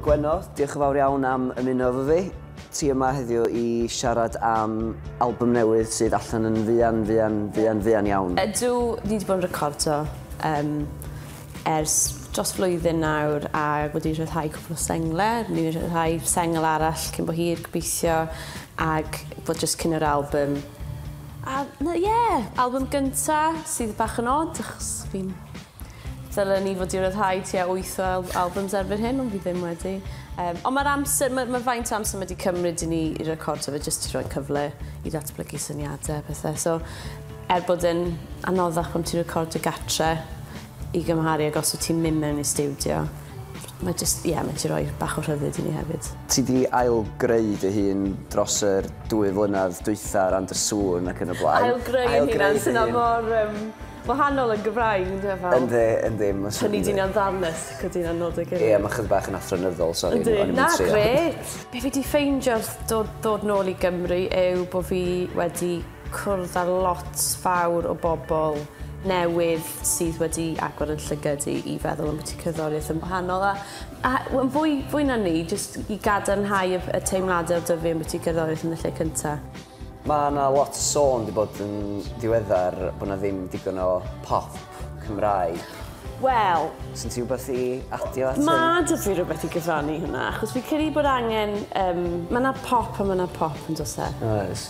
Gwenno, diolch yn fawr iawn am ymuno efo fi. Ti yma heddiw i siarad am album newydd sydd allan yn fuan, fuan, fuan, fuan iawn. Ydw, ni wedi bod yn recordo ers dros flwyddyn nawr a wedi rhyddhau cwpl o senglau. Ni wedi rhyddhau sengl arall cyn bo hir gobeithio ag bod jyst cyn yr album. A ie, yeah, album gynta sydd bach yn od achos fi'n dylen ni fod i ryddhau tua 8 o albums erbyn hyn, ond fi ddim wedi. Ond mae'r amser, mae faint o amser mae wedi cymryd i ni i recordo fe, jyst i roi cyfle i ddatblygu syniadau a pethau. So, bod yn anoddach pan ti'n recordio gatre i gymharu ag os wyt ti'n mynd mewn i stiwdio, mae jyst, ie, yeah, mae ti roi bach o rhyddid i ni hefyd. Ti di ail-greu dy hun dros yr 2 flynedd dwytha ar ran dy sŵn ac yn y blaen. Ail-greu yn hunan sy'n mor wahanol yn Gymraeg, ynddo fel? Yndi, yndi. Tynnu di'n ddarnus, codi'n nod ag Ie, mae chydig bach yn athronyddol, sori. Yndi, na, grêt. Be fi di ffeindio wrth dod nôl i Gymru yw bod fi wedi cwrdd â lot fawr o bobl newydd sydd wedi agor yn llygad i feddwl am beth cerddoriaeth yn wahanol. A fwy na ni, jyst i gadarnhau y teimladau o dyfu am beth cerddoriaeth yn y lle cyntaf. Mae yna lot o sôn wedi bod yn ddiweddar bod yna ddim digon o pop Cymraeg. Wel... Sy'n ti rhywbeth i adio at hyn? Mae dy fi rhywbeth i gyfrannu hwnna, achos fi credu bod angen... mae yna pop a mae yna pop yn does e? Oes.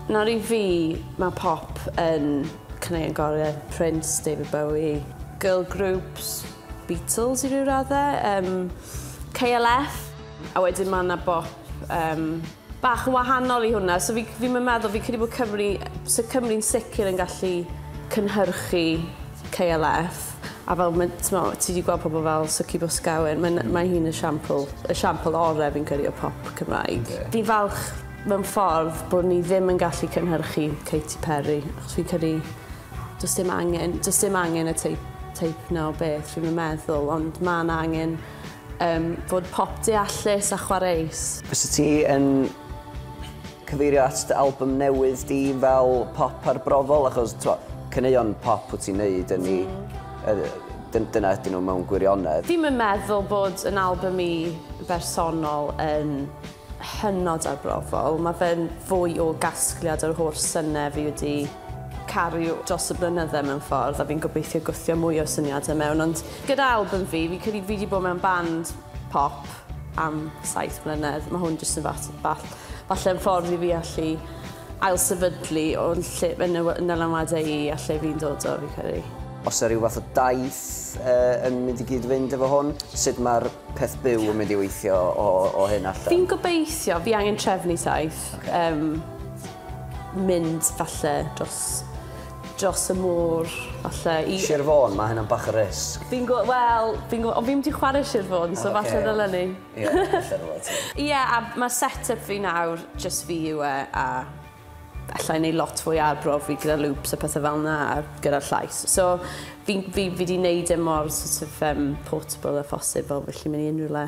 Nawr i fi, mae pop yn caneuon gorau Prince, David Bowie, girl groups, Beatles i ryw raddau, KLF, a wedyn mae yna bop bach yn wahanol i hwnna, so fi'n meddwl, fi'n credu bod Cymru, so Cymru'n sicr yn gallu cynhyrchu KLF, a fel, ti wedi gweld pobl fel Sookie Boscawen, mae hi'n esiampl orau fi'n credu o pop Cymraeg. Yeah. Fi'n falch mewn ffordd bod ni ddim yn gallu cynhyrchu Katy Perry, achos fi'n credu does dim angen y teip na o beth, fi'n meddwl, ond mae yna angen fod pop deallus a chwareus. Fysa ti yn cyfeirio at dy album newydd di fel pop arbrofol, achos caneuon pop wyt ti'n neud yn i, dyna ydyn nhw mewn gwirionedd. Fi'n meddwl bod yn album i bersonol yn hynod arbrofol. Mae fe'n fwy o gasgliad o'r holl synnau fi wedi cario dros y blynydde mewn ffordd, a fi'n gobeithio gwthio mwy o syniadau mewn, ond gyda album fi, fi credu fi wedi bod mewn band pop am 7 mlynedd. Mae hwn jyst yn falle'n ffordd i fi allu ailsefydlu o'n lle, yn y dylanwadau i a lle fi'n dod o, fi credu. Os yna rhyw fath o daith yn mynd i gyd-fynd efo hwn, sut mae'r peth byw yn mynd i weithio o hyn allan? Fi'n gobeithio, fi angen trefnu taith. Okay. Mynd falle dros y môr, falle. Sir Fôn, mae hynna'n bach o risg. Wel, ond fi'n mynd i chwarae Sir Fôn, so falle ddylen ni. Ie, falle ddylen ti. Ie, a mae set-up fi nawr, jyst fi yw e, a allai wneud lot fwy arbrofi gyda loops a pethau fel yna, a gyda'r llais. So, fi wedi wneud e mor sort of, portable a phosib, fel felly mynd i unrhyw le.